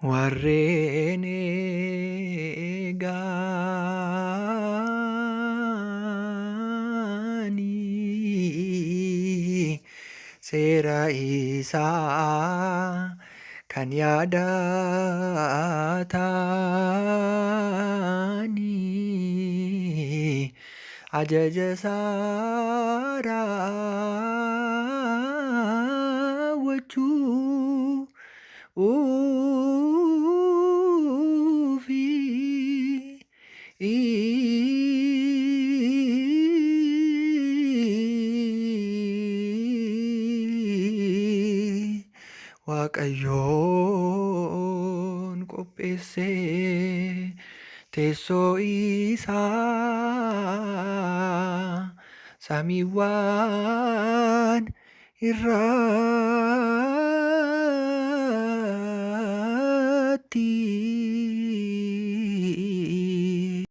Warreen eegaanii seera isaa kan yaadatanii ajaja isaa raawwachuu fi Waaqayyoon qopheessee teessoo isaa samiiwwan irraa.